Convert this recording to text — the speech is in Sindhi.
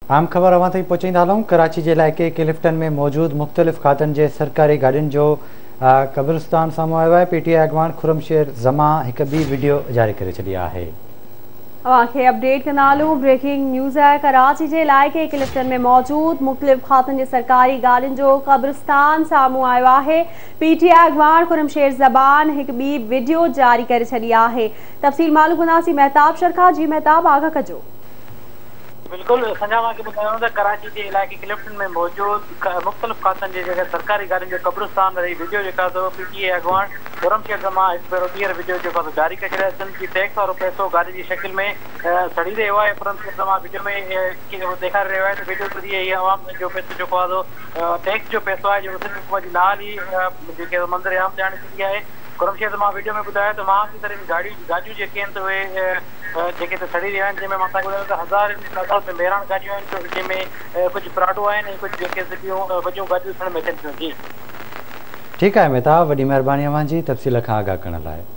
اهم خبر اوهان تائين پهچائيندا هلون، ڪراچي جي علائقي ڪلفٽن ۾ موجود مختلف کاتن جي سرڪاري گاڏين جو قبرستان سامهون آيو آهي، پي ٽي آء اڳواڻ خرم شير زمان هڪ ٻي وڊيو جاري ڪري ڇڏي آهي. اوهان کي اپڊيٽ ڪندا هلون، بريڪنگ نيوز آهي، ڪراچي جي علائقي ڪلفٽن ۾ موجود مختلف کاتن جي سرڪاري گاڏين جو قبرستان سامهون آيو آهي، پي ٽي آء اڳواڻ خرم شير زمان هڪ ٻي وڊيو جاري ڪري ڇڏي آهي، تفصيل معلوم ڪنداسين مهتاب شر کان، جي مهتاب آگاهه ڪجو. بلڪل سنجا اوهان کي ٻڌايان ته ڪراچي جي علائقي ڪلفٽن ۾ موجود مختلف کاتن جي جيڪا سرڪاري گاڏين جو قبرستان رهي وڊيو جيڪا سو پي ٽي اي اڳواڻ خرم شير زمان هڪ ڀيرو ٻيهر وڊيو جيڪو سو جاري ڪري ڇڏيو آهي سنڌ جي ٽيڪس وارو پئسو گاڏي جي شڪل ۾ سڙي رهيو آهي خرم شير زمان وڊيو ۾ ڏيکاري رهيو آهي ته وڊيو ذريعي هي عوام جو پئسو جيڪو آهي سو ٽيڪس جو پئسو آهي جيڪو سنڌ حڪومت جي نااهلي جيڪي منظر عام تي آڻي ڇڏي آهي خرم شير زمان وڊيو ۾ ٻڌايو ته مهانگي ترين گاڏيون گاڏيون جيڪي آهن ته اهي جيڪي هتي سڙي رهيا آهن جنهن ۾ مان توهان کي ٻڌايان ته هزارين جي تعداد ۾ مهراڻ گاڏيون آهن جنهن ۾ ڪجهه پراڊو آهن ۽ ڪجهه جيڪي ٻيون وڏيون گاڏيون ڏسڻ ۾ اچن ٿيون جي. ٺيڪ آهي مهتاب وڏي مهرباني اوهان جي تفصيل کان آگاهه ڪرڻ لاء.